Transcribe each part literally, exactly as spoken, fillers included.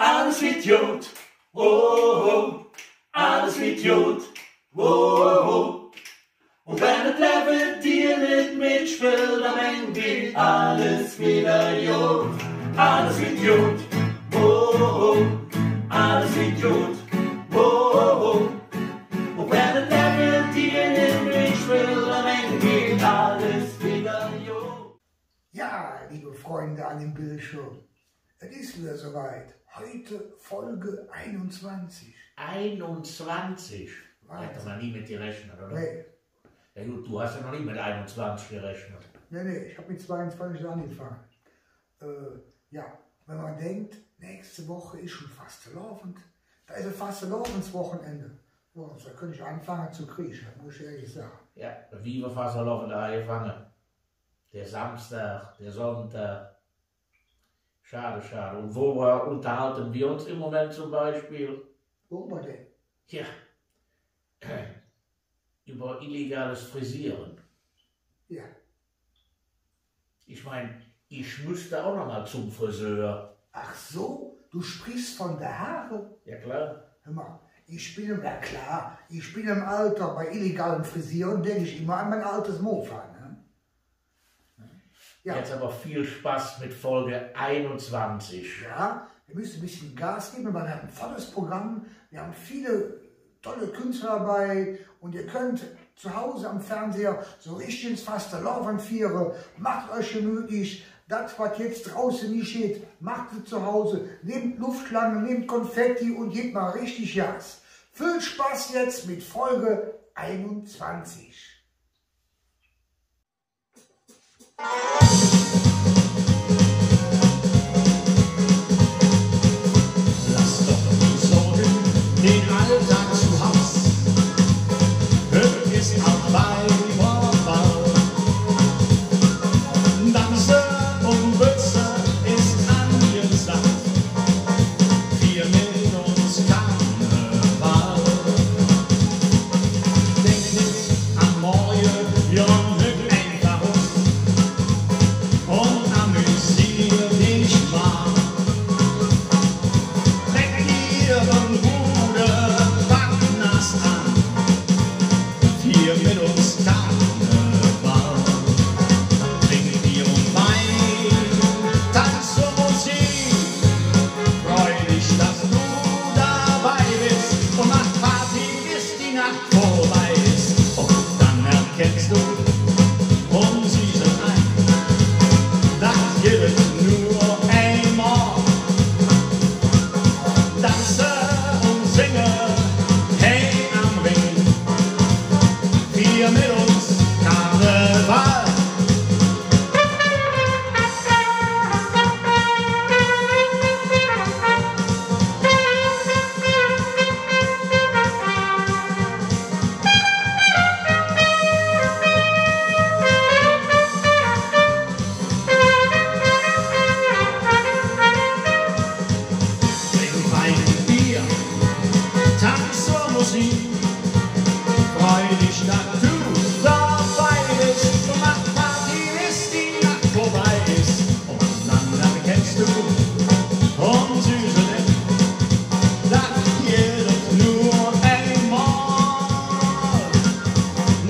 Alles weed god, oh, oh, alles weed god, oh, oh. Un wann et Levve dir nit metspillt, dann meint et alles widder god. Alles weed god, oh, oh, alles weed god, oh, oh. Un wann et Levve dir nit metspillt, dann meint et alles widder god. Ja, liebe Freunde an dem Bildschirm, es ist wieder soweit. Heute Folge einundzwanzig. Einundzwanzig? Wahnsinn. Hätt mer nie met gerechnet, oder? Nee. Ja gut, du hast ja noch nie mit einundzwanzig gerechnet. Nee, nee, ich hab mit zweiundzwanzig angefangen. Äh, ja, wenn man denkt, nächste Woche ist schon Fastelovend, da ist ja Fastelovendswochenende. Ja, da könnte ich anfangen zu kriechen, muss ich ehrlich sagen. Ja, wie wir Fastelovend angefangen. Der Samstag, der Sonntag. Schade, schade. Und worüber unterhalten wir uns im Moment zum Beispiel? Worüber denn? Ja. Über illegales Frisieren. Ja. Ich mein, ich müsste auch noch mal zum Friseur. Ach so, du sprichst von der Haare? Ja, klar. Hör mal, ich bin im, ja klar, ich bin im Alter, bei illegalem Frisieren denk ich immer an mein altes Mofa, ne? Ja. Jetzt aber viel Spaß mit Folge einundzwanzig. Ja, wir müssen ein bisschen Gas geben, weil wir haben ein volles Programm. Wir haben viele tolle Künstler dabei und ihr könnt zu Hause am Fernseher so richtig ins Fastelovend fieren. Macht euch gemütlich. Das, was jetzt draußen nicht geht, macht es zu Hause. Nehmt Luftschlangen, nehmt Konfetti und gebt mal richtig Gas. Viel Spaß jetzt mit Folge einundzwanzig. Lass doch die Sorgen, den Alltag zu Haus. Heute ist Karneval. Danze und Bütze ist angesagt. Fier met uns Karneval. Denk nit an morge, jo, nück einfach op un amüsier dich mal. Treck dir en gude Pack Nass aan. Fier met uns Karneval. Trink Bier un Wein, tanz zur Musik. Freu dich, dass du dabei bist un mach Party, bis die Nacht vorbei ist. Un dann erkennst du un sühs et ein, dat gitt et nor eimol. Danze un singe, he am Rhing. Fier met uns Karneval. Trink Wein un Bier, tanz zur Musik. Freu dich, dat du dobei bes. Mach Party, bis die Nacht vörbei es. Un dann erkenns do uns Süße nit, dat gitt et nor eimol.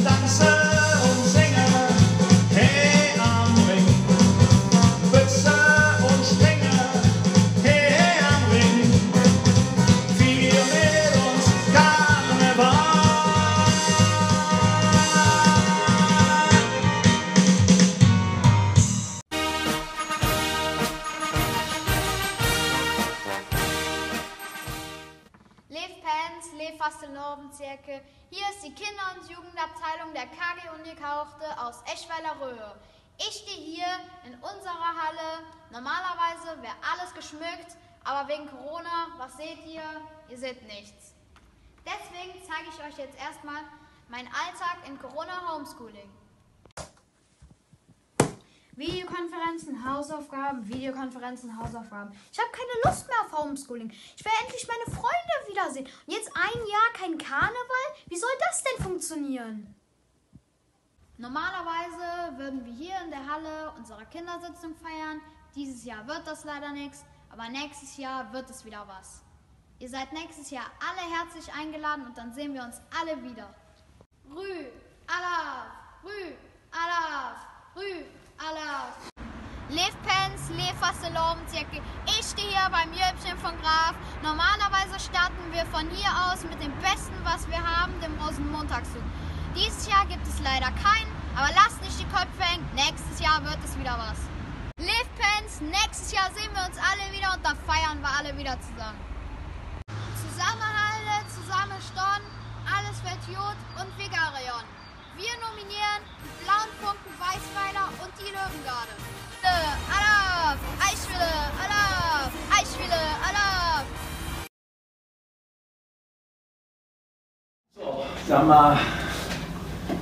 Danze un singe, he am Rhing. Bütze un Springe, he am Rhing. Fier met uns Karneval. Leev Fans, leev Fastelovendsjäcke, hier ist die Kinder- und Jugendabteilung der K G Ungekauchte aus Eschweiler Röhe. Ich stehe hier in unserer Halle. Normalerweise wäre alles geschmückt, aber wegen Corona, was seht ihr? Ihr seht nichts. Deswegen zeige ich euch jetzt erstmal meinen Alltag in Corona Homeschooling. Videokonferenzen, Hausaufgaben, Videokonferenzen, Hausaufgaben. Ich habe keine Lust mehr auf Homeschooling. Ich will endlich meine Freunde wiedersehen. Und jetzt ein Jahr kein Karneval? Wie soll das denn funktionieren? Normalerweise würden wir hier in der Halle unsere Kindersitzung feiern. Dieses Jahr wird das leider nichts. Aber nächstes Jahr wird es wieder was. Ihr seid nächstes Jahr alle herzlich eingeladen und dann sehen wir uns alle wieder. Rü, Alaaf, Rü, Alaaf, Rü, Alaaf. Leev Pänz, leev Fastelovendsjecke, ich stehe hier beim Jöppchen von Graf. Normalerweise starten wir von hier aus mit dem Besten, was wir haben, dem Rosenmontagszug. Dieses Jahr gibt es leider keinen, aber lasst nicht die Köpfe hängen, nächstes Jahr wird es wieder was. Leev Pänz, nächstes Jahr sehen wir uns alle wieder und dann feiern wir alle wieder zusammen. Zusammenhalle, zusammenstonn, alles weed god un wi gangere jon. Wi nominieren Blauen Funken Weißweiler un die Löwengarde. Alaaf, Eishwille, Alaaf, Eishwille, Alaaf. So, da mal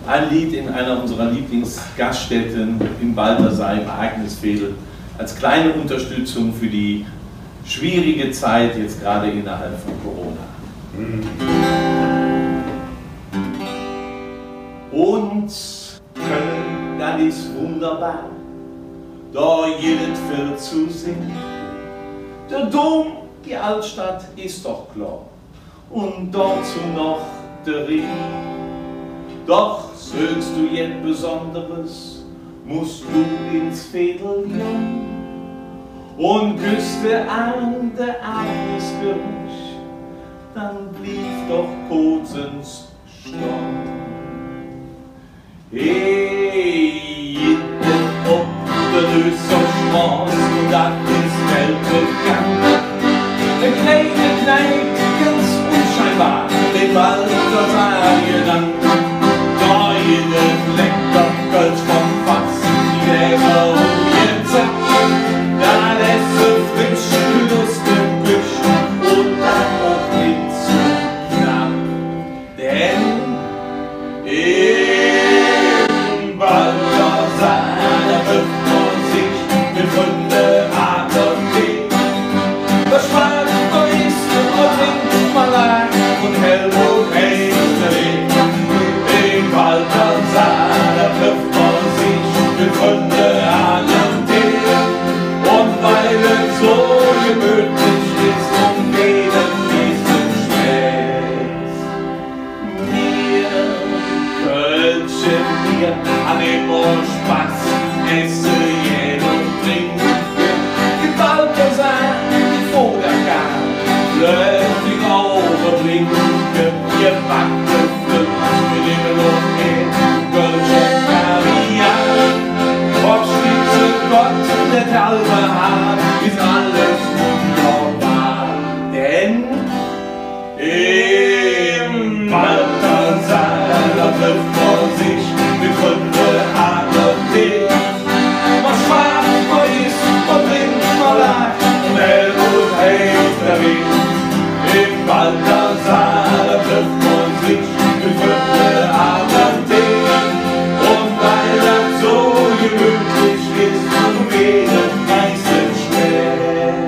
ein Lied in einer unserer Lieblingsgaststätten in Baldersee, im Agnesveedel, als kleine Unterstützung für die schwierige Zeit jetzt gerade innerhalb von Corona. Uns Kölle, dat es wunderbar, do gitt et vill ze sinn. Der Dom, die Altstadt, es doch klor. Un dozo noch der Rhing. Doch söchs do jet Besonderes, muss do ens Veedel gonn. Un küss de an der Agnes Kirch, dann bliev doch koot stonn. Hee, gitt et op der Döser Stroß, un dat es weltbekannt. E klein Kneip, ganz unscheinbar, de Balthasar genannt. Do gitt et lecker Kölsch vum Fass, die Gläser hoch gezappt. Dat es su frisch, wie us de Köch, un dat och nit ze knapp. Denn em Balthasar, do trifft mer sich met Fründe an der Thee. Do schwaad mer, iss mer, drink mer laach un Helmut heiß der Wee. Em Balthasar, do trifft mer sich met Fründe an der Thee. Un weil et su gemötlich es un weder es Stress. Mir Kölsche, mir han immer Spass, esse, gähne drinke. Im Balthasar, im Voderkaat, läuf die Auge blinke. Mir backe Flöt mit Himmel un Ääd, kölsche Kaviar. Ob Spitze, Gott, der Kalve hat, es alles wunderbar. Denn em Balthasar, do trifft mer sich met Fründe an der Thee. Mer schwaad, mer iss, mer drink, mer laach un Helmut heiß der Wee. Em Balthasar, do trifft mer sich met Fründe an der Thee. Un weil dat su gemötlich es un weder es Stress.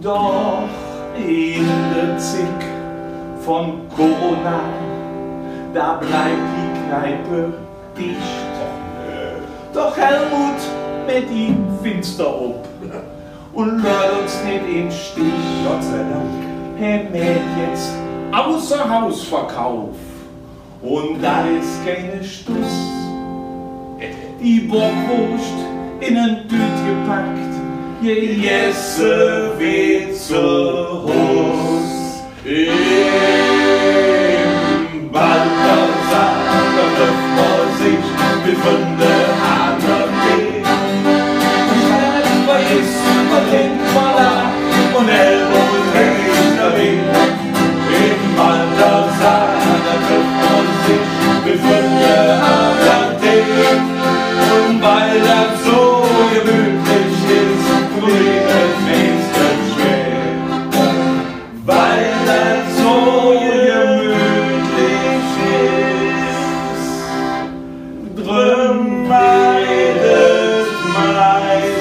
Doch en der Zigg vun Corona, do bliev die Kneipe dicht. Doch Helmut mäht et Finster op un lööt uns nit em Stich. Gott sei Dank. Hä mäht jetz Usserhausverkauf. Un dat es keine Stuss. Die Bockwoosch en en Tüt gepack, gegesse weed zo Hus. Em Balthasar, do trifft mer sich met Fründe an der Thee. Mer esse, mer drinke, mer laache un Helmut heiß der Wee. Em Balthasar, do trifft mer sich met Fründe an der Thee. Un weil dat su gemötlich es, weed et meistens spät. Weil dat su gemötlich es, dröm weed et meistens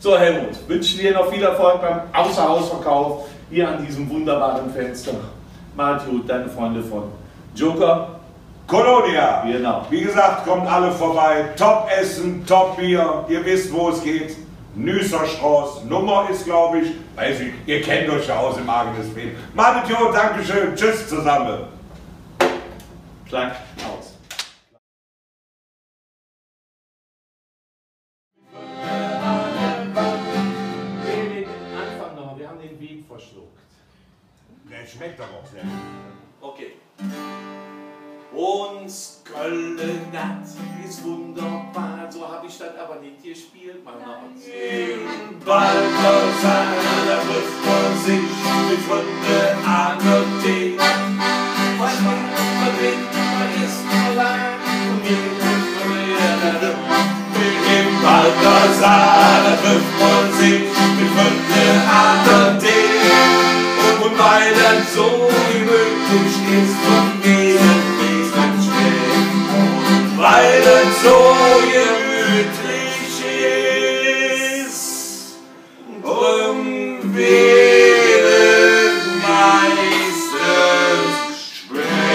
So, Helmut, wünsche dir noch viel Erfolg beim Außerhausverkauf hier an diesem wunderbaren Fenster. Macht gut, deine Freunde von Joker. Colonia. Genau. Wie gesagt, kommt alle vorbei. Top Essen, Top Bier. Ihr wisst, wo es geht. Nüßer Stroß. Nummer ist, glaube ich, weiß ich, ihr kennt euch ja aus im Agnes Bild. Macht es gut, Dankeschön, tschüss zusammen. Klang aus. Nee, nee, den Anfang noch, wir haben den Beat verschluckt. Der schmeckt aber auch sehr gut. Okay. Uns Kölle, dat is wunderbar. So hab ich dat aber nit gespielt, Mann. Balthasar, da trifft man sich mit Fründe an der Thee. Man schmackt, man trinkt, man isst, man lacht und jeder Im Balthasar, da trifft man sich mit Fründe an der Thee. Und weil dat so gemütlich is, von jedem is man schön. Und weil dat so gemütlich is, drum wär meistens schwer.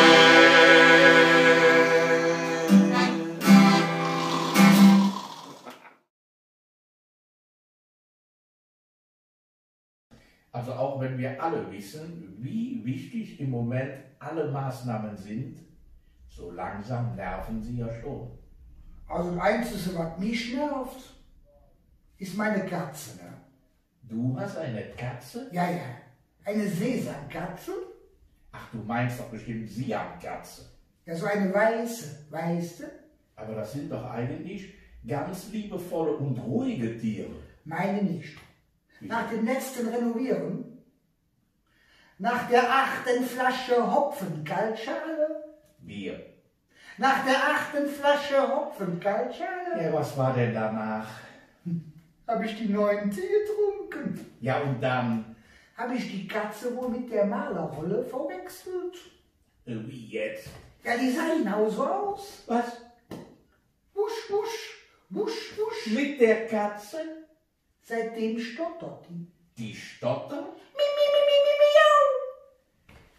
Also auch wenn wir alle wissen, wie wichtig im Moment alle Maßnahmen sind, so langsam nerven sie ja schon. Also dat Einzige, wat mich nervt, is meine Katze, ne? Du hast eine Katze? Ja, ja. Eine Sesamkatze. Ach, du meinst doch bestimmt Siamkatze. Ja, so eine weiße, weißt du? Aber das sind doch eigentlich ganz liebevolle und ruhige Tiere. Meine nicht. Wieso? Nach dem letzten Renovieren, nach der achten Flasche Hopfen Kaltschale, Bier. Nach der achten Flasche Hopfen Kaltschale. Ja, was war denn danach? Hab ich die neunte getrunken. Ja, und dann? Hab ich die Katze wohl mit der Malerrolle verwechselt? Äh, wie jetzt? Ja, die sah genau so aus. Was? Wusch, wusch, wusch, wusch. Mit der Katze? Seitdem stottert die. Die stottert? Mi, mi, mi, mi, mi, miau.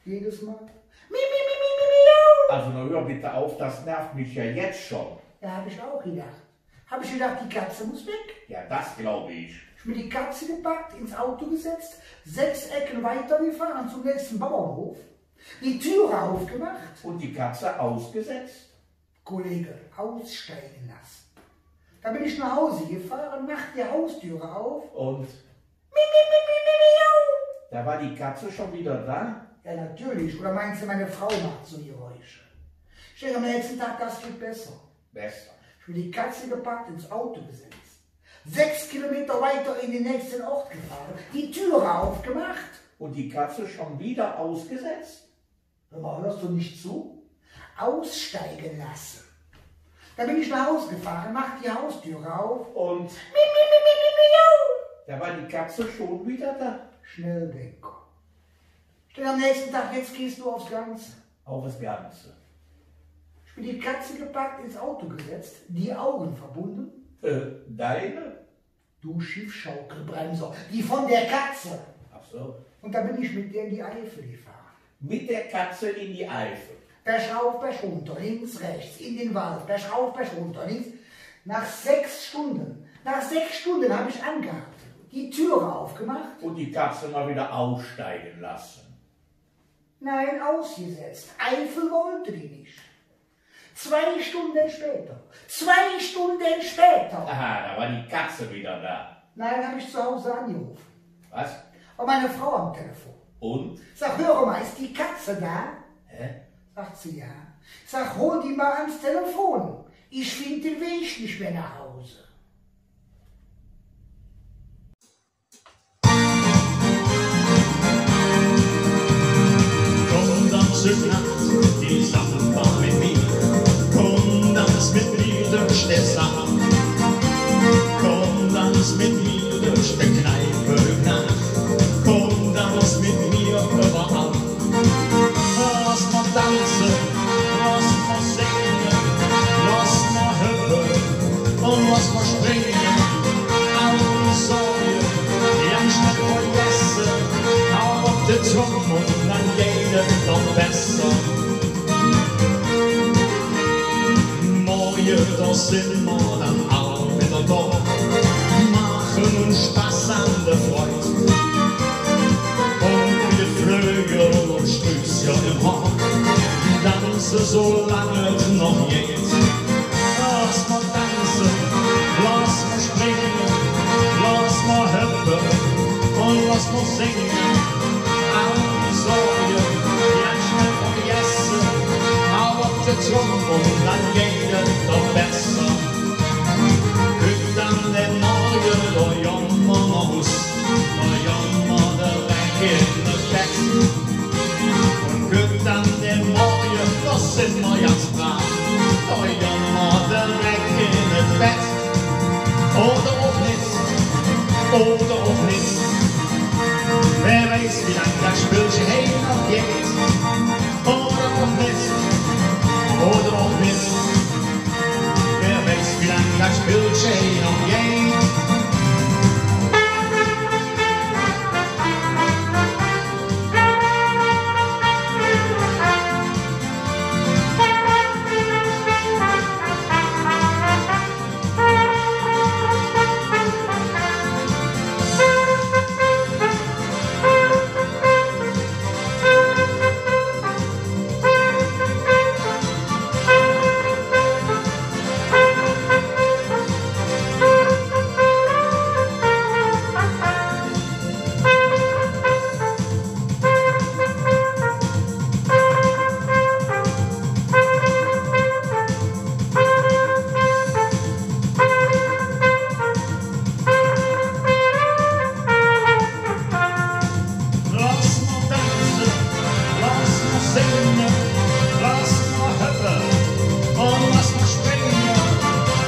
Jedes Mal. Mi, mi, mi, mi, mi, miau. Also, na hör bitte auf, das nervt mich ja jetzt schon. Ja, hab ich auch gedacht. Hab ich gedacht, die Katze muss weg. Ja, das glaube ich. Ich mir die Katze gepackt, ins Auto gesetzt, sechs Ecken weitergefahren zum nächsten Bauernhof, die Türe aufgemacht. Und die Katze ausgesetzt? Kollege, aussteigen lassen. Da bin ich nach Hause gefahren, mach die Haustüre auf. Und? Mi, mi, mi, mi, mi, miau. Da war die Katze schon wieder da? Ja, natürlich. Oder meinst du, meine Frau macht so Geräusche? Ich denke, am nächsten Tag, das geht besser. Besser. Ich mir die Katze gepackt, ins Auto gesetzt. Sechs Kilometer weiter in den nächsten Ort gefahren, die Türe aufgemacht. Und die Katze schon wieder ausgesetzt? Hör mal, hörst du nicht zu? Aussteigen lassen. Da bin ich nach Hause gefahren, mach die Haustüre auf. Und? Mi, mi, mi, mi, mi, miau. Da war die Katze schon wieder da. Schnelldenker. Ich denk am nächsten Tag, jetzt gehst du aufs Ganze. Auf das Ganze. Ich mir die Katze gepackt, ins Auto gesetzt, die Augen verbunden. Äh, deine? Du Schiffschaukelbremser, die von der Katze. Ach so. Und da bin ich mit der in die Eifel gefahren. Mit der Katze in die Eifel? Bergauf, bergunter, links, rechts, in den Wald, bergauf, bergunter, links. Nach sechs Stunden, nach sechs Stunden hab ich angehalten, die Türe aufgemacht. Und die Katze mal wieder aussteigen lassen. Nein, ausgesetzt. Eifel wollte die nicht. Zwei Stunden später. Zwei Stunden später. Aha, da war die Katze wieder da. Nein, hab ich zu Hause angerufen. Was? War meine Frau am Telefon. Und? Sag, hör mal, ist die Katze da? Hä? Sagt sie, ja. Sag, hol die mal ans Telefon. Ich find den Weg nicht mehr nach Hause. Komm, danz hüt Naach de Samba met mir. Komm, danz met mir durch de Saal. Komm, danz met mir durch de Kneipe hüt Naach. Komm, danz met mir üvverall. Loss mer danze, loss mer singe, loss mer höppe un loss mer springe. All Sorge, die ganz schnell vergesse, hau op de Trommel, dann geiht et doch besser. Sin mer dann all widder do, maache uns Spass an der Freud. Un wie Flögel un Strüßcher em Haar, danze, su lang et noch geiht. Loss mer danze, loss mer springe, loss mer höppe un loss mer singe. All die Sorge, die ganz schnell vergesse, hau op de Trumm un dann geiht et doch besser. Kütt dann der Morge, do gommer noh Hus, do gommer direk en et Bett. Un kütt dann der Morge, do sin mer ganz brav, do gommer direk en et Bett. Oder och nit, oder och nit. Wä weiß, wie lang dat Spillche hee noch geiht. Oder och nit, oder och nit. Wä weiß, wie lang dat Spillche hee noch geiht. Loss mer danze, loss mer singe, loss mer höppe un loss mer springe.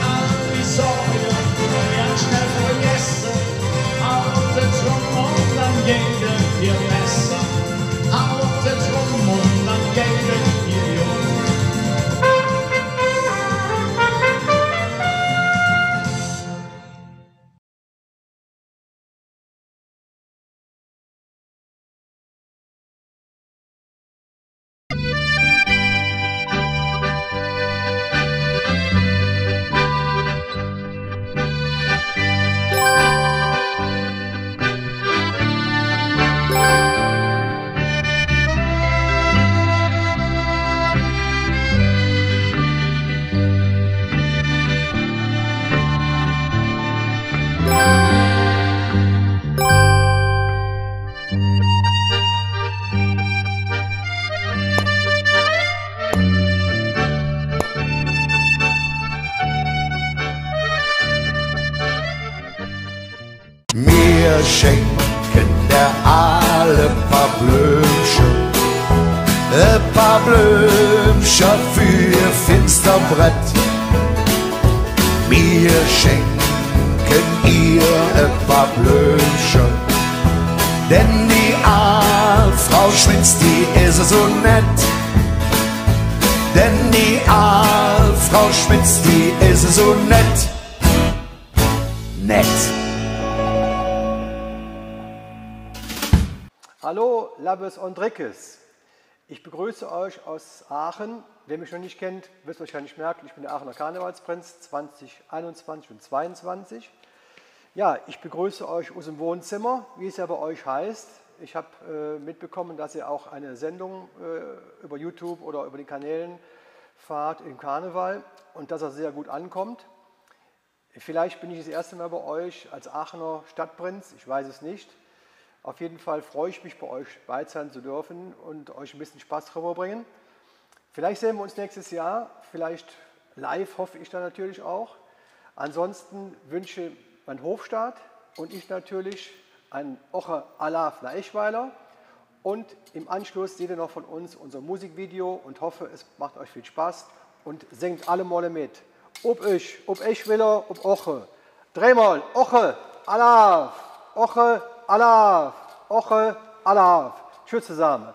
All die Sorge, die ganz schnell vergesse. Hau op de Trumm un dann geiht et dir besser. Hau op de Trumm un dann geiht et dir god. Mir schenke der Aale paar Blömcher, e paar Blömcher för Finsterbrett. Mir schenke ehr e paar Blömcher, denn die aal Frau Schmitz, die es esu nett. Denn die aal Frau Schmitz, die es esu nett. Nett. Hallo, Labbes un Drickes. Ich begrüße euch aus Aachen. Wer mich noch nicht kennt, wird es wahrscheinlich merken, ich bin der Aachener Karnevalsprinz zwanzig einundzwanzig und zweiundzwanzig. Ja, ich begrüße euch aus dem Wohnzimmer, wie es ja bei euch heißt. Ich hab, äh, mitbekommen, dass ihr auch eine Sendung, äh, über YouTube oder über die Kanälen fahrt im Karneval und dass das sehr gut ankommt. Vielleicht bin ich das erste Mal bei euch als Aachener Stadtprinz, ich weiß es nicht. Auf jeden Fall freue ich mich, bei euch bei sein zu dürfen und euch ein bisschen Spaß rüberbringen. Vielleicht sehen wir uns nächstes Jahr, vielleicht live, hoffe ich dann natürlich auch. Ansonsten wünsche mein Hofstaat und ich natürlich ein Oche Alaaf noh Eschweiler. Und im Anschluss seht ihr noch von uns unser Musikvideo und hoffe, es macht euch viel Spaß und singt alle mol met. Op Esch, op Eschwiller, op Oche. Dreimol, Oche, Alaaf, Oche, Alaaf, Oche, Alaaf. Tschüss zusammen.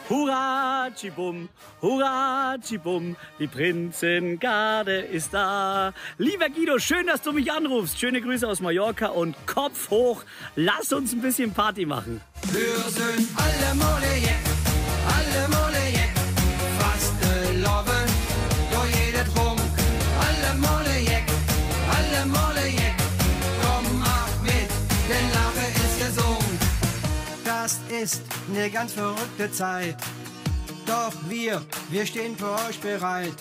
Hurra, tschibum, hurra, tschibum, die Prinzengarde ist da. Lieber Guido, schön, dass du mich anrufst. Schöne Grüße aus Mallorca und Kopf hoch, lass uns ein bisschen Party machen. Mir sin allemol jet, allemol jet, Fastelovend. Ist ne ganz verrückte Zeit. Doch wir, wir stehen für euch bereit.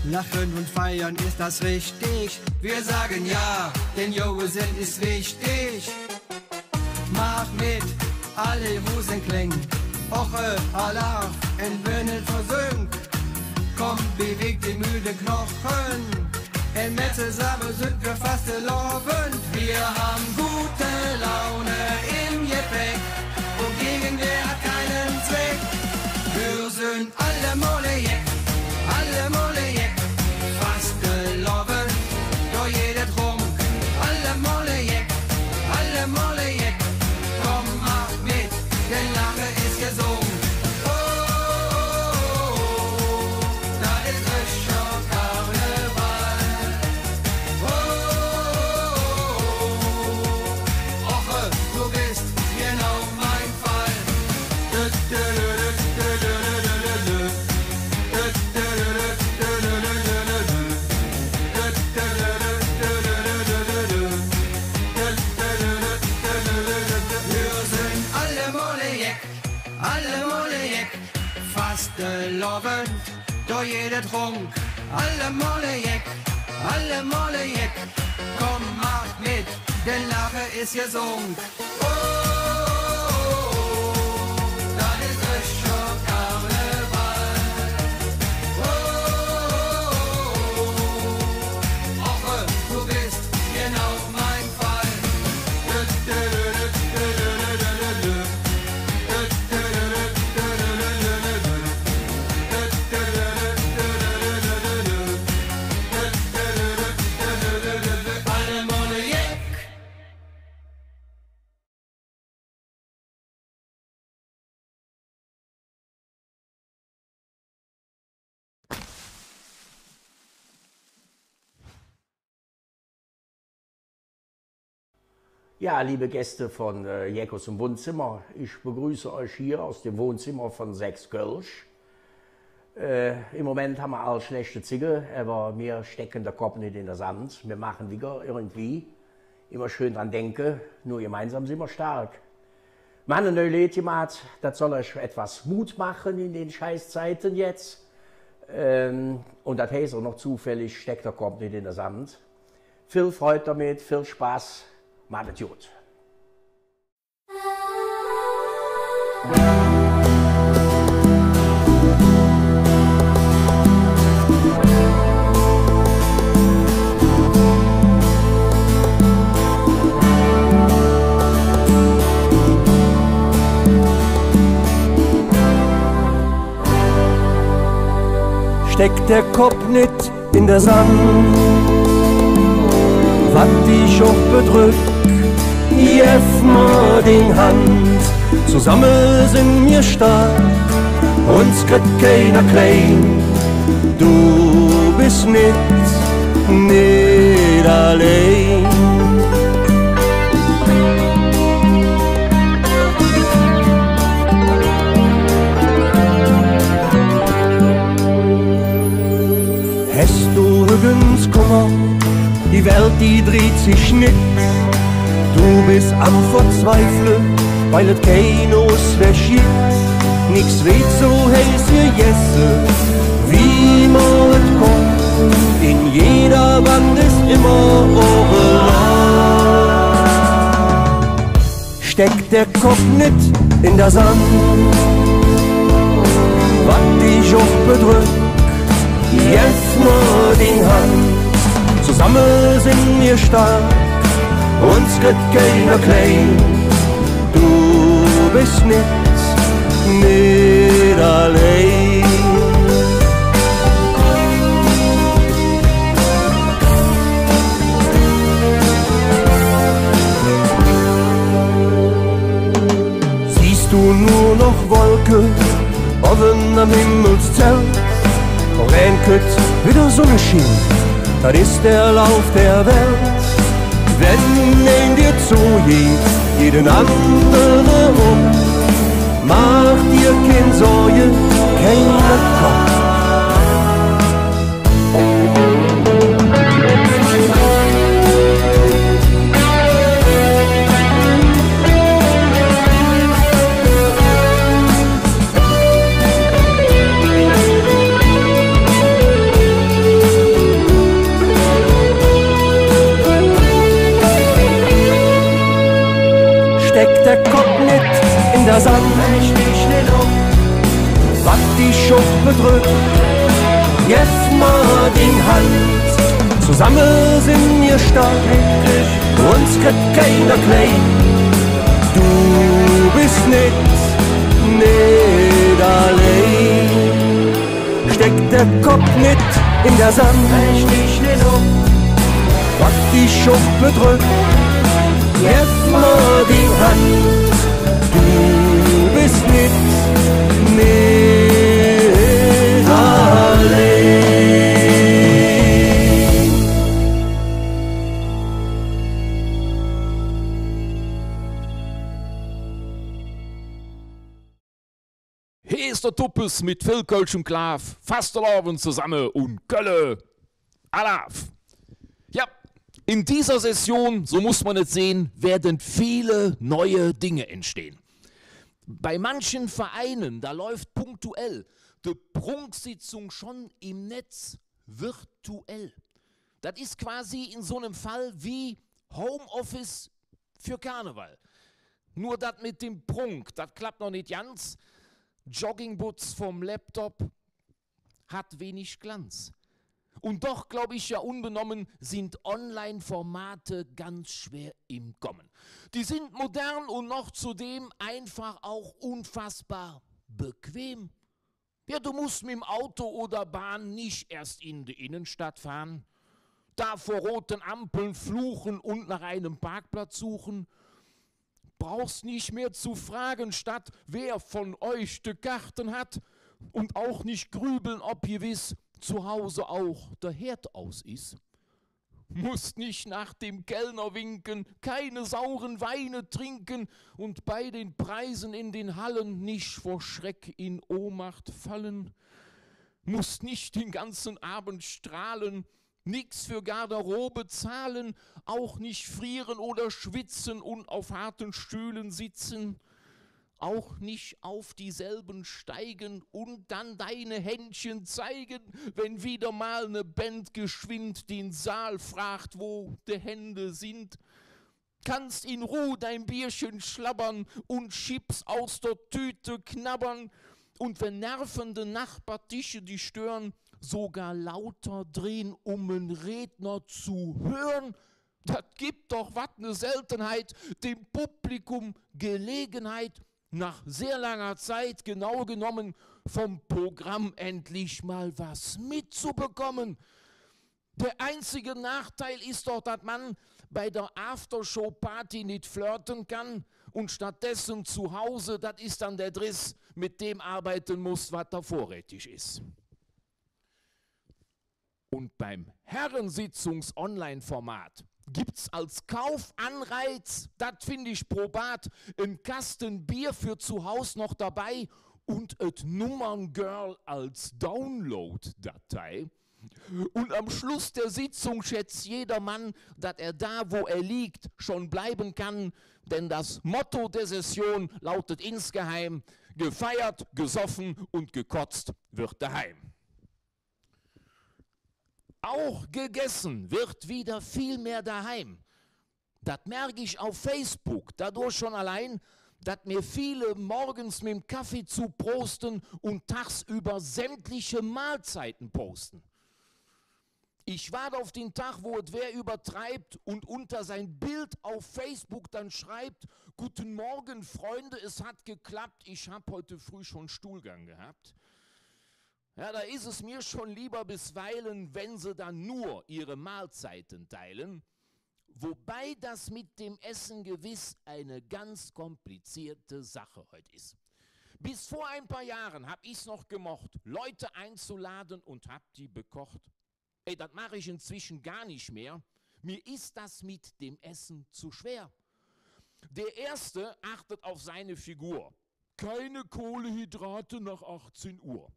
Lachen und feiern, ist das richtig? Wir sagen ja, denn Joe sin ist wichtig. Mach mit, alle Musenkläng. Och, äh, Alaaf, en Wennel versöng. Komm, beweg die müde Knochen. Denn mer zesamme sünd mer Fastelovend. Wir haben gute Laune im Gepäck und Gegenwehr hat keinen Zweck. Wir sind allemol jeck, allemol jeck. Fastelovend, do geiht et rund. Allemol jeck, allemol jeck. Komm, mach mit, denn Lache is gesund. Oh, oh, oh, oh, dat is richtiger Karneval. Oh, oh, oh, oh, oh. Och, du bist genau mein Fall. Mir sin allemol jeck, allemol jeck, Fastelovend, do geiht et rund. Allemol jeck, allemol jeck, komm, mach mit, denn Lache is gesund. Oh, oh, oh, oh, dat is richtiger Karneval. Oh, oh, oh, oh, oh, och, du bist genau mein Fall. Allemol jeck. Ja, liebe Gäste von, äh, Jeck us dem Wunzimmer, ich begrüße euch hier aus dem Wohnzimmer von Sechs Kölsch. Äh, im Moment han mer all schlechte Zigge, ävver mir stecke der Kopp nit en der Sand. Mir maache wigger irgendwie. Immer schön dran denke, nur gemeinsam sin mer stark. Mer han e neu Leed gemaht, dat soll üch etwas Mut maache en dä Scheißzigg jetz. Ähm, un dat heiß och noch zofällig, Steck der Kopp nit en der Sand. Vill Freud domet, vill Spass, maht et god. Steck der Kopp nit en der Sand, wat dich och bedrück, gev mer ding Hand. Zosamme sin mir stark, uns kritt keiner klein. Du bes nit, nit allein. Häs do üvvrigens Kummer, die Welt, die drieht sich nit. Du bes am Verzweifle, weil et kein Uswäg gitt. Nix weed su heiß gegesse, wie mer et konnt. En jeder Wand es immer och e Loch. Steck der Kopp nit en der Sand, wat dich och bedrück, gev mer ding Hand. Zosamme sin mir stark, uns kritt keiner klein. Du bes nit, nit allein. Sühs do nor noch Wolke, owwe am Himmel Zelt? Morgen kütt widder Sunneschien, dat es der Lauf der Welt. Wann ein dir zogeiht, geiht en andere op. Maach dir kein Sorge, kein Kopp. Zamme sin mer stark, uns kritt keiner klein. Do bes nit, nit allein. Steck der Kopp nit en der Sand, räch dich nit op, pack dich op de Röck, gevv mer die Hand. Do bes nit, nit allein. He es der Tuppes met vill kölschem Klaaf, Fastelovend zesamme un Kölle Alaaf! Ja, in dieser Session, so muss man es sehen, werden viele neue Dinge entstehen. Bei manchen Vereinen, da läuft punktuell die Prunksitzung schon im Netz virtuell. Dat is quasi in so nem Fall wie Homeoffice für Karneval. Nur dat mit dem Prunk, dat klappt noch nit ganz. Joggingbutz vorm Laptop hat wenig Glanz. Und doch, glaub ich, ja unbenommen, sind Online-Formate ganz schwer im Kommen. Die sind modern und noch zudem einfach auch unfassbar bequem. Ja, du musst mit dem Auto oder Bahn nicht erst in die Innenstadt fahren, da vor roten Ampeln fluchen und nach einem Parkplatz suchen. Brauchst nicht mehr zu fragen, statt wer von euch die Karten hat, und auch nicht grübeln, ob gewiss zu Hause auch der Herd aus ist. Musst nicht nach dem Kellner winken, keine sauren Weine trinken und bei den Preisen in den Hallen nicht vor Schreck in Ohnmacht fallen. Musst nicht den ganzen Abend strahlen, nix für Garderobe zahlen, auch nicht frieren oder schwitzen und auf harten Stühlen sitzen. Auch nicht auf dieselben steigen und dann deine Händchen zeigen, wenn wieder mal ne Band geschwind den Saal fragt, wo de Hände sind. Kannst in Ruh dein Bierchen schlabbern und Chips aus der Tüte knabbern. Und wenn nervende Nachbartische dich stören, sogar lauter drehen, um en Redner zu hören. Dat gibt doch wat ne Seltenheit, dem Publikum Gelegenheit, nach sehr langer Zeit genau genommen vom Programm endlich mal was mitzubekommen. Der einzige Nachteil ist doch, dat man bei der Aftershow-Party nit flirten kann und stattdessen zu Hause, dat ist dann der Driss, mit dem arbeiten muss, wat da vorrätig ist. Und beim Herrensitzungs-Online-Format gibt's als Kaufanreiz, dat find ich probat, en Kasten Bier für zu Haus noch dabei und et Nummerngirl als Download-Datei. Und am Schluss der Sitzung schätzt jeder Mann, dat er da, wo er liegt, schon bleiben kann, denn das Motto der Session lautet insgeheim: Gefeiert, gesoffen und gekotzt wird daheim. Auch gegessen wird wieder viel mehr daheim. Dat merk ich auf Facebook dadurch schon allein, dat mir viele morgens mit dem Kaffee zuprosten und tagsüber sämtliche Mahlzeiten posten. Ich warte auf den Tag, wo et wer übertreibt und unter sein Bild auf Facebook dann schreibt: „Guten Morgen, Freunde, es hat geklappt, ich hab heute früh schon Stuhlgang gehabt.“ Ja, da ist es mir schon lieber bisweilen, wenn sie dann nur ihre Mahlzeiten teilen. Wobei das mit dem Essen gewiss eine ganz komplizierte Sache heut ist. Bis vor ein paar Jahren hab ich's noch gemocht, Leute einzuladen und hab die bekocht. Ey, dat mach ich inzwischen gar nicht mehr. Mir ist das mit dem Essen zu schwer. Der Erste achtet auf seine Figur. Keine Kohlenhydrate nach achtzehn Uhr.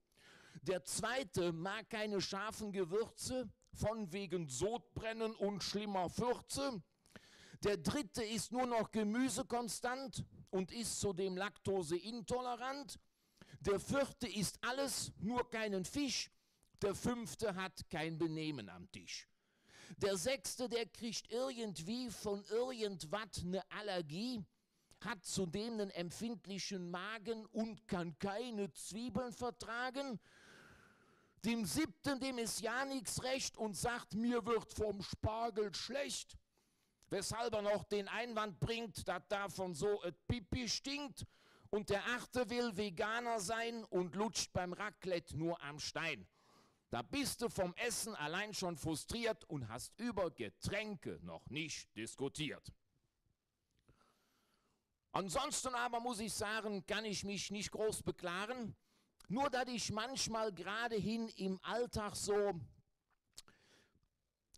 Der Zweite mag keine scharfen Gewürze, von wegen Sodbrennen und schlimmer Fürze. Der Dritte isst nur noch Gemüse konstant und ist zudem laktoseintolerant. Der Vierte isst alles, nur keinen Fisch. Der Fünfte hat kein Benehmen am Tisch. Der Sechste, der kriegt irgendwie von irgendwat ne Allergie, hat zudem nen empfindlichen Magen und kann keine Zwiebeln vertragen. Dem siebten, dem is jo nix recht un sagt: „Mir wird vom Spargel schlecht.“ Weshalb er noch den Einwand bringt, dat davon so et Pipi stinkt. Und der achte will Veganer sein und lutscht beim Raclette nur am Stein. Da bist du vom Essen allein schon frustriert und hast über Getränke noch nicht diskutiert. Ansonsten aber, muss ich sagen, kann ich mich nicht groß beklagen. Nur, dass ich manchmal gerade hin im Alltag so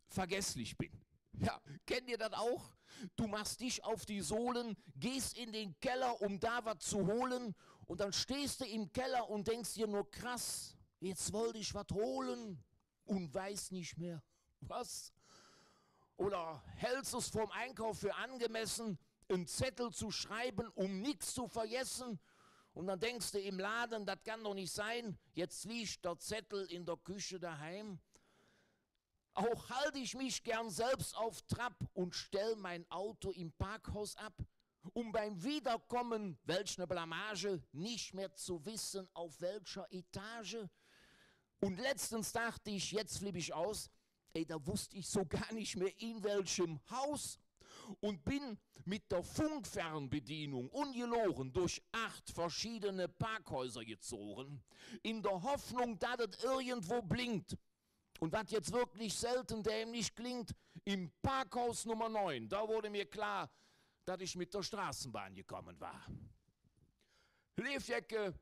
vergesslich bin. Ja, kennt ihr das auch? Du machst dich auf die Sohlen, gehst in den Keller, um da was zu holen, und dann stehst du im Keller und denkst dir nur: „Krass, jetzt wollte ich was holen und weiß nicht mehr, was.“ Oder hältst es vorm Einkauf für angemessen, einen Zettel zu schreiben, um nichts zu vergessen? Und dann denkst du im Laden: „Das kann doch nicht sein.“ Jetzt liegt der Zettel in der Küche daheim. Auch halte ich mich gern selbst auf Trab und stell mein Auto im Parkhaus ab, um beim Wiederkommen, welch ne Blamage, nicht mehr zu wissen, auf welcher Etage. Und letztens dachte ich, jetzt flipp ich aus, ey, da wusste ich so gar nicht mehr, in welchem Haus, und bin mit der Funkfernbedienung ungelogen durch acht verschiedene Parkhäuser gezogen, in der Hoffnung, dass es irgendwo blinkt. Und was jetzt wirklich selten dämlich klingt, im Parkhaus Nummer neun, da wurde mir klar, dass ich mit der Straßenbahn gekommen war. Lev Jecke,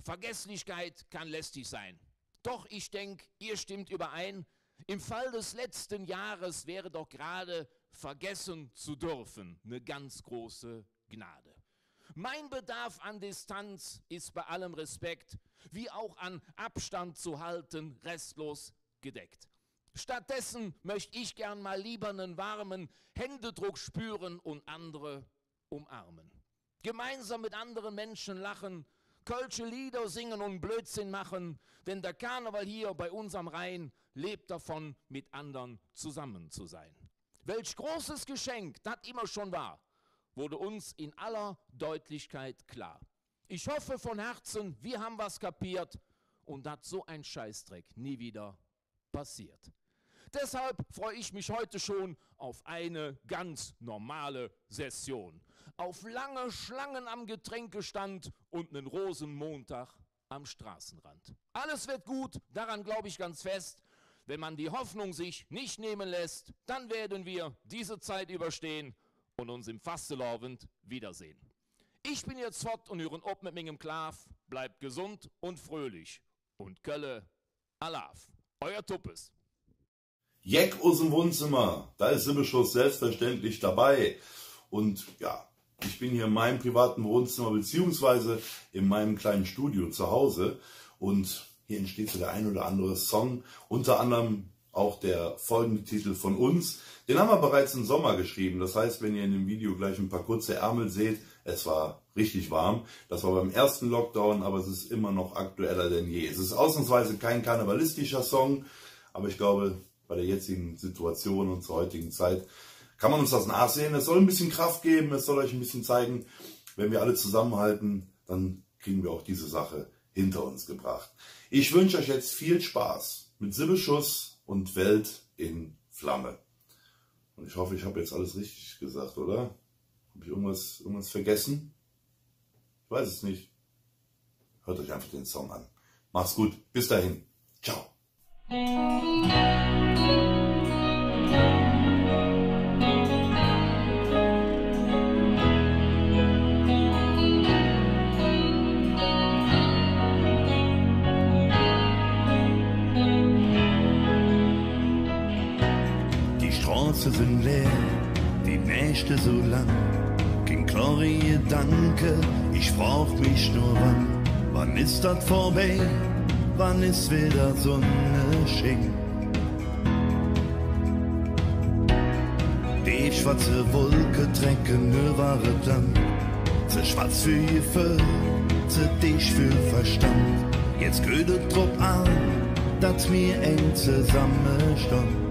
Vergesslichkeit kann lästig sein. Doch ich denk, ihr stimmt überein, im Fall des letzten Jahres wäre doch gerade vergessen zu dürfen ne ganz große Gnade. Mein Bedarf an Distanz ist bei allem Respekt, wie auch an Abstand zu halten, restlos gedeckt. Stattdessen möcht ich gern mal lieber nen warmen Händedruck spüren und andere umarmen. Gemeinsam mit anderen Menschen lachen, kölsche Lieder singen und Blödsinn machen, denn der Karneval hier bei uns am Rhein lebt davon, mit anderen zusammen zu sein. Welch großes Geschenk das immer schon war, wurde uns in aller Deutlichkeit klar. Ich hoffe von Herzen, wir haben was kapiert und dass so ein Scheißdreck nie wieder passiert. Deshalb freue ich mich heute schon auf eine ganz normale Session, auf lange Schlangen am Getränkestand und einen Rosenmontag am Straßenrand. Alles wird gut, daran glaube ich ganz fest. Wenn man die Hoffnung sich nicht nehmen lässt, dann werden wir diese Zeit überstehen und uns im Fastelovend wiedersehen. Ich bin jetzt fott un hüren op met mingem Klaaf. Bleibt gesund und fröhlich. Und Kölle Alaaf. Euer Tuppes. Jeck us dem Wohnzimmer, da ist Sibbeschuss selbstverständlich dabei. Und ja, ich bin hier in meinem privaten Wohnzimmer beziehungsweise in meinem kleinen Studio zu Hause. Und hier entsteht so der ein oder andere Song, unter anderem auch der folgende Titel von uns. Den haben wir bereits im Sommer geschrieben. Das heißt, wenn ihr in dem Video gleich ein paar kurze Ärmel seht, es war richtig warm. Das war beim ersten Lockdown, aber es ist immer noch aktueller denn je. Es ist ausnahmsweise kein karnevalistischer Song, aber ich glaube, bei der jetzigen Situation und zur heutigen Zeit kann man uns das nachsehen. Es soll ein bisschen Kraft geben, es soll euch ein bisschen zeigen, wenn wir alle zusammenhalten, dann kriegen wir auch diese Sache hinter uns gebracht. Ich wünsche euch jetzt viel Spaß mit Sibbeschuss und Welt in Flamme. Und ich hoffe, ich habe jetzt alles richtig gesagt, oder? Habe ich irgendwas, irgendwas vergessen? Ich weiß es nicht. Hört euch einfach den Song an. Macht's gut. Bis dahin. Ciao. Die Stroße sin leer, die Nächte su lang. Kein klore Gedanke, ich frog mich nur wann. Wann es dat vörbei? Wann es widder Sonneschien? Deegschwatze Wolke trecke üvver et Land. Ze schwatz för Geföhl, ze deeg för Verstand. Jetz kütt et drop aan, dat mir eng zesamme stonn.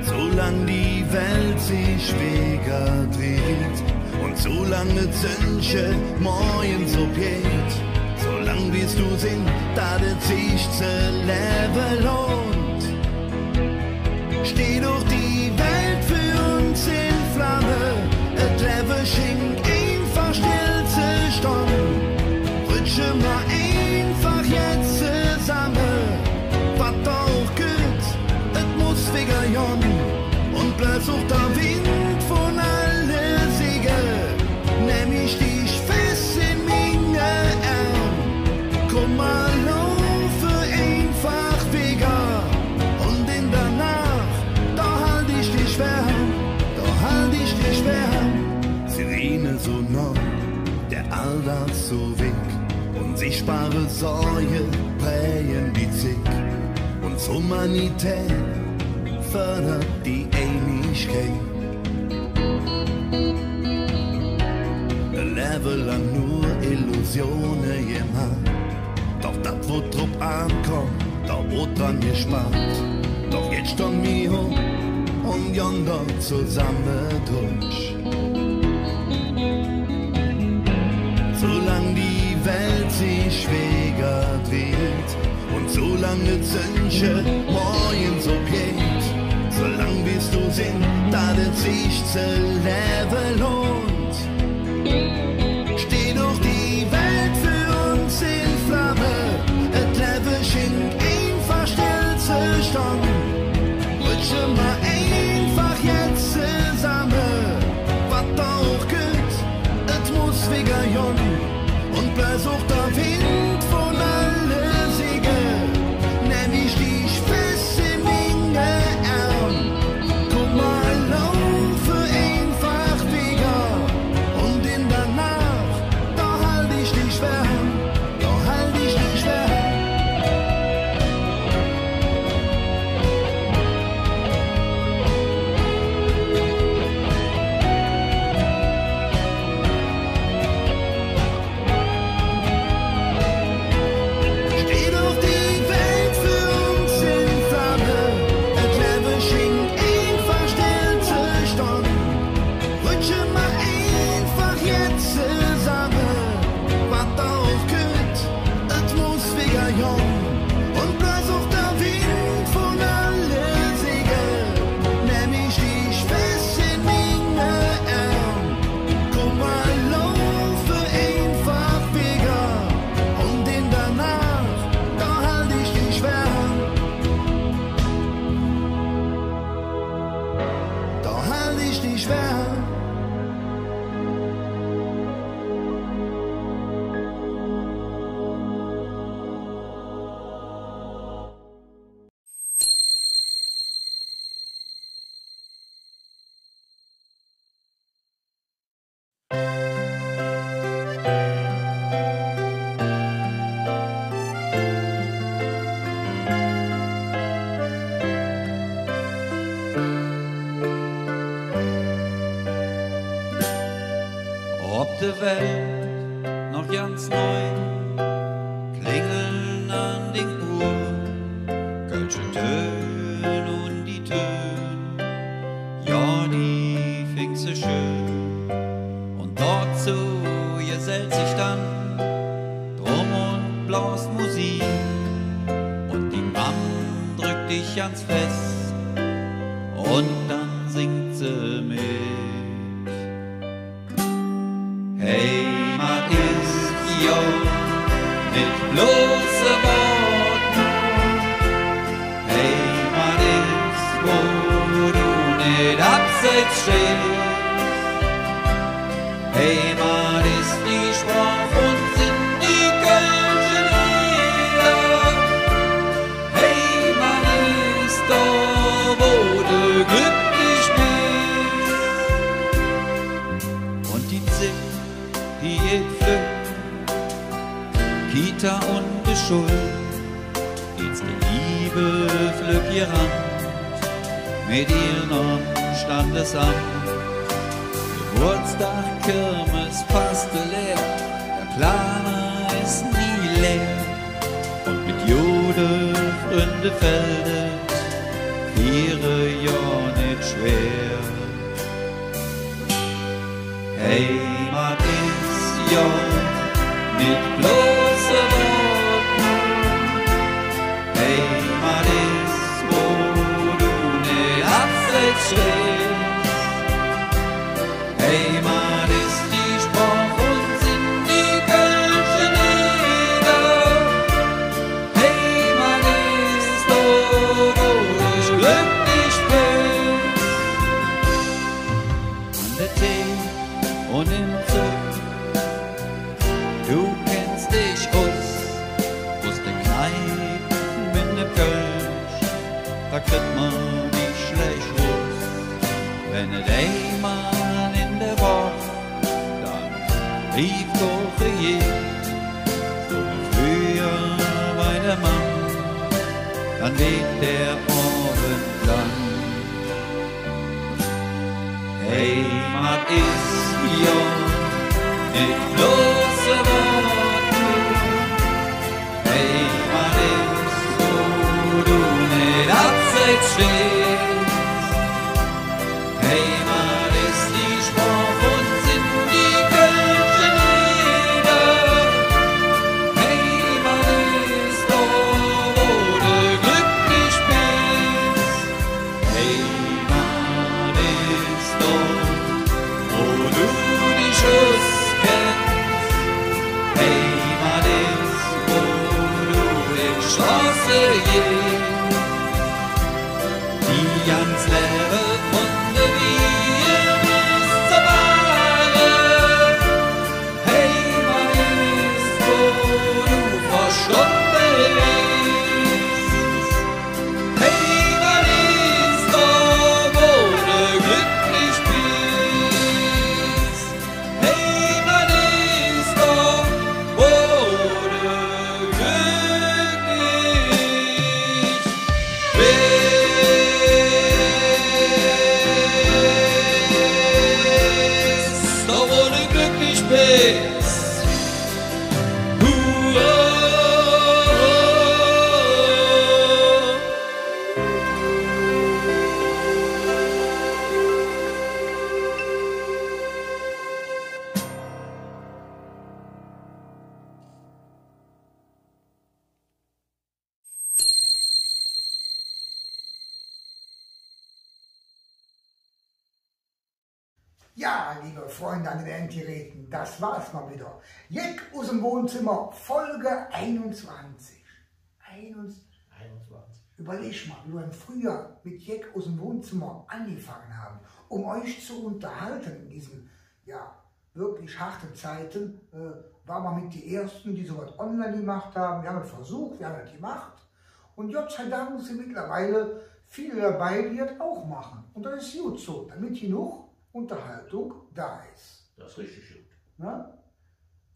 Solang die Welt sich wigger dreht un solang et Sönnche morgens opgeiht, solang Lang wie mer do sin, dat et sich ze levve lohnt, steiht doch die Welt för uns en Flamme. Et Levve schingk einfach still ze stonn. Rutsche mer einfach jetz zesamme. Wat och kütt, et muss wigger gonn. Un bläs och der Wind vun alle Sigge, nemm ich dich fess en minge Ärm. Kumm, mer laufe einfach wigger. Un en der Naach, do hald ich dich wärm, do hald ich dich wärm. Sirene su noh, der Alldag su wigg, unsichtbare Sorge präge die Zigg. Uns Humanität fördert die Einigkeit. E Levve lang nor Illusione gemaht. Doch dat, wo et drop aankommt, do woodt dran gespaart. Doch jetz stonn mer op un gonn do zesamme durch. Su lang die Welt sich wigger dreht un su lang et Sönnche morgens opgeiht, su lang wie mer do sin, dat et sich ze levve lohnt, steiht doch die Welt för uns en Flamme. Et Levve schingk einfach still ze stonn. Rutsche mer einfach jetz zesamme. Wat och kütt, et muss wigger gonn. Un bläs och der Wind vun alle Sigge, nemm ich dich fess en minge Ärm. Kumm, mer laufe einfach wigger. Un en der Naach, do hald ich dich wärm, do hald ich dich wärm. Steiht doch die Welt för uns en Flamme. Et Levve schingk einfach still ze stonn. Rutsche mer einfach jetz zesamme. Wat och kütt, et muss wigger gonn. Un bläs och der Wind vun alle Sigge, nemm ich dich fess en minge Ärm. Kumm, mer laufe einfach wigger. Un en der Naach, do hald ich dich wärm, do hald ich dich wärm. Op der Welt noch ganz neu, klingele an de Uhr, kölsche Tön un die Tön, jo, die fingk se schön. Un dozo gesellt sich dann Trumm- un Blasmusik. Un die Mamm dröck dich ganz fess un dann singk se met. Heimat es jo nit bloß e Wood, Heimat es, wo do nit abseits stehs. Heimat es die Sproch un sin die kölsche Leeder. Heimat es do, wo de glücklich bes. Un die Zigg, die geiht flöck, Kita un de Schull, es de Liebe flöck gerannt, met ehr nohm Standesamp. Gebootsdag, Kirmes, Pastelee, der Planer es nie leer. Un met gode Fründe fällt et Fiere jo nit schwer. Heimat es jo nit bloß e Heimat es, wo do nit abseits stehs. Heimat es die Sproch un sin die kölsche Leeder. Heimat es do, wo do dich glöcklich bes. An der Thee un em Zog, do kenns dich us, us de Kneip met de Kölsch, do kritt mer nit schlääch Russ. Wann et eimol en der Woch dann Briefkoche gitt, su wie fröher bei der Mamm, dann weed der Ovend lang. Heimat es jo nit bloß e Wood, Heimat es, wo do nit abseits stehs. Heimat es die Sproch un sin die kölsche Leeder. Heimat es do, wo do glöcklich bes. Heimat es do, wo do dich uskenns. Heimat es, wo do de Stroße gehs, die ganz Levve vun der Wiehr es ze bahre. Heimat es, wo do verstunde bes. Heimat es do, wo do glöcklich bes. Heimat es do, wo do glöcklich bes. Do, wo do glöcklich bes. Ja, liebe Freunde an den Endgeräten, das war's mal wieder. Jeck us dem Wohnzimmer, Folge einundzwanzig. Einundzwanzig. Einundzwanzig. Überleg mal, wie wir früher mit Jeck us dem Wohnzimmer angefangen haben, um euch zu unterhalten in diesen, ja, wirklich harten Zeiten, äh, waren wir mit die Ersten, die sowas online gemacht haben. Wir haben es versucht, wir haben es gemacht. Und Gott sei Dank sind mittlerweile viele dabei, die das auch machen. Und das ist gut so, damit genug Unterhaltung da ist. Das ist richtig gut. Ne?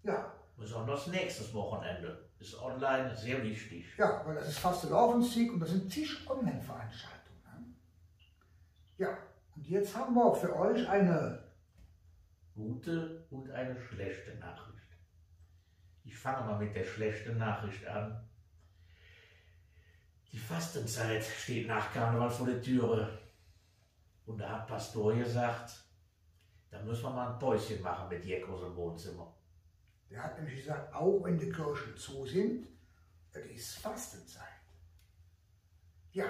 Ja. Besonders nächstes Wochenende ist online sehr wichtig. Ja, weil das ist Fastelovendszigg und das sind zig Online-Veranstaltungen, ne? Ja, und jetzt haben wir für euch eine gute und eine schlechte Nachricht. Ich fange mal mit der schlechten Nachricht an. Die Fastenzeit steht nach Karneval vor der Türe. Und da hat Pastor gesagt, da müssen wir mal ein Päuschen machen mit Jeck aus dem Wohnzimmer. Der hat nämlich gesagt, auch wenn die Kirchen zu sind, es ist Fastenzeit. Ja,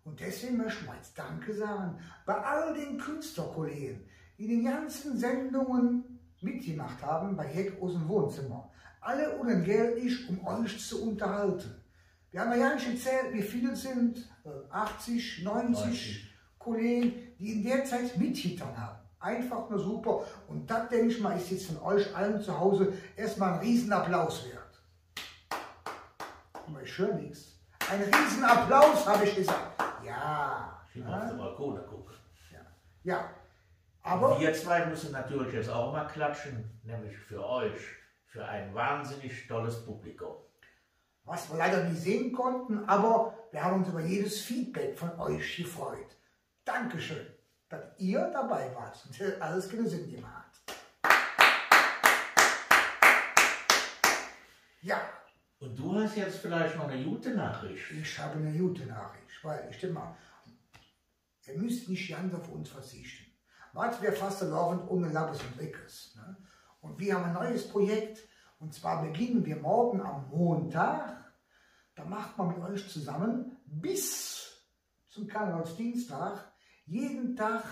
und deswegen möchten wir jetzt Danke sagen bei all den Künstlerkollegen, die die ganzen Sendungen mitgemacht haben bei Jeck aus dem Wohnzimmer. Alle unentgeltlich, um euch zu unterhalten. Wir haben ja gar nicht gezählt, wie viele es sind, äh, achtzig, neunzig Kollegen, die in der Zeit mitgetan haben. Einfach nur super. Und das, denke ich mal, ist jetzt von euch allen zu Hause erstmal ein Riesenapplaus wert. Aber ich höre nichts. Ein Riesenapplaus, habe ich gesagt. Ja. Ich muss auf den Balkon gucken. Ja. Ja. Aber wir zwei müssen natürlich jetzt auch mal klatschen, nämlich für euch, für ein wahnsinnig tolles Publikum. Was wir leider nicht sehen konnten, aber wir haben uns über jedes Feedback von euch gefreut. Dankeschön, dass ihr dabei wart. Sonst hätte alles keinen Sinn gemacht. Ja. Und du hast jetzt vielleicht noch eine gute Nachricht. Ich habe eine gute Nachricht, weil ich denke mal, ihr müsst nicht ganz auf uns verzichten. Wat wör Fastelovend ohne Labbes un Rickes, ne? Und wir haben ein neues Projekt, und zwar beginnen wir morgen am Montag Da macht man mit euch zusammen bis zum Karnevalsdienstag jeden Tag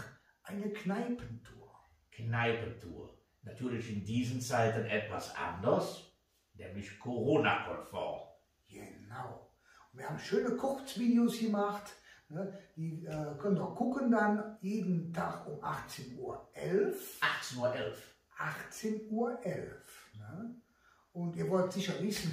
eine Kneipentour. Kneipentour. Natürlich in diesen Zeiten etwas anders, nämlich Corona-konform. Genau. Und wir haben schöne Kurzvideos gemacht, ne? Die, äh, könnt ihr gucken dann jeden Tag um achtzehn Uhr elf. Achtzehn Uhr elf. Achtzehn Uhr elf, ne? Und ihr wollt sicher wissen,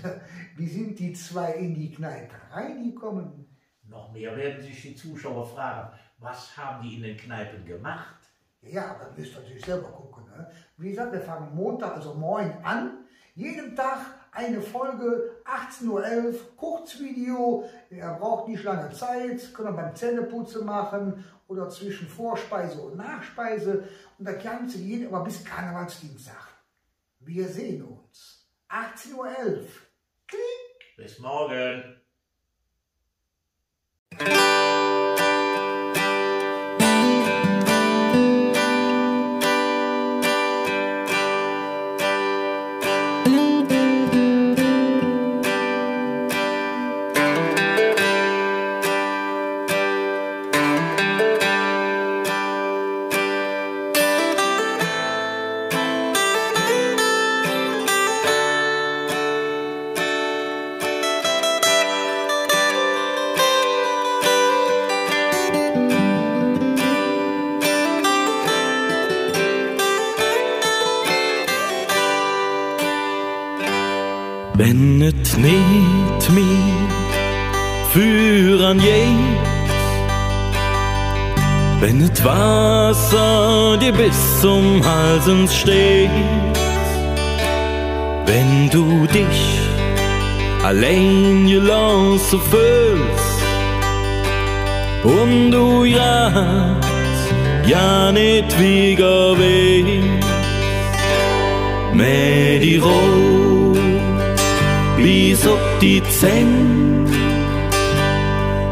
wie sind die zwei in die Kneipe reingekommen? Noch mehr werden sich die Zuschauer fragen, was haben die in den Kneipen gemacht? Ja, ja, aber müsst ihr natürlich selber gucken, ne? Wie gesagt, wir fangen Montag, also morgen an. Jeden Tag eine Folge, achtzehn Uhr elf, Kurzvideo. Ihr braucht nicht lange Zeit, könnt ihr beim Zähneputzen machen oder zwischen Vorspeise und Nachspeise. Und das Ganze geht aber bis Karnevalsdienstag. Wir sehen uns. Achtzehn Uhr elf. Klick. Bis morgen. Wenn et nit mih vüran geiht, wenn et Wasser dir bes zom Hals ens steiht, wenn do dich allein gelooße föhls un do grad jo nit wigger weiß, mäh die Roh bes op die Zäng.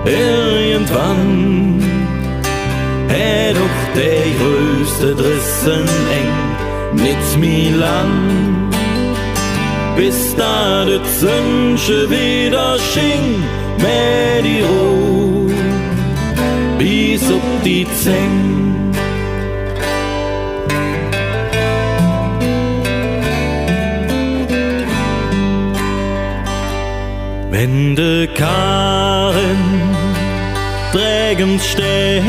Irgendwann hät och der größte Dress en Eng. Nit mih lang, bes dat et Sönnche widder sching, mäh die Roh bes op die Zäng. Wenn de Karren dräg ens steiht,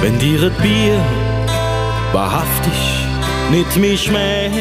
wenn dir et Bier wahrhaftig nit mih schmeck,